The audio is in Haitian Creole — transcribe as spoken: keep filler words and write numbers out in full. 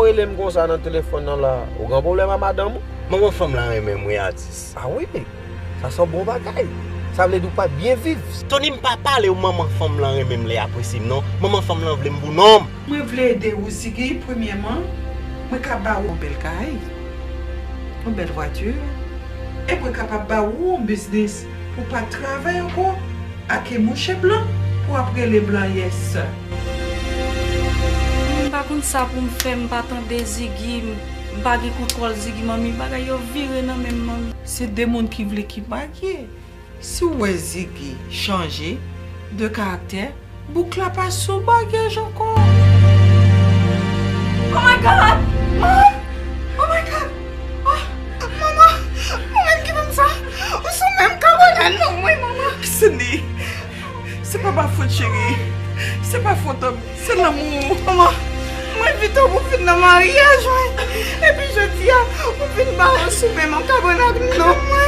Ou rele m konsa nan telefòn nan la, ou gen pwoblèm a madanm ou? Manman fanm lan renmen m wi, atis. A wi, sa se yon bon bagay. Sa vle di ou pa byen viv. Tony, m pa pale w, manman fanm lan renmen m, li apresye m non. Manman fanm lan vle m pou nonm. Mwen vle ede ou, Ziggy. Premyèman, mwen ka ba ou yon bèl kay, yon bèl vwati, e mwen kapab ba ou yon biznis pou w pa travay ankò ak mouche blan pou w ap rele blan, yes. M pa konn sa pou m fè, m pa tande Ziggy, m pa gen kontwòl Ziggy, manmi, bagay yo vire nan men m, manmi. Se de moun ki vle ki marye. Si w wè Ziggy chanje de karaktè, bouk la pa sou bagyèj ankò. Oh my God! Ma! Oh my God! Oh, manman! Ou menm ki ban m sa? Ou sou menm kabonad non mwen, manman! Cindy, se pa pa fòt cheri. Se pa fòt an. Se lanmou. Manman, mwen envite w pou vin nan maryaj mwen. Epi jodi a, ou vin ba yon soupe makabòn ak non mwen.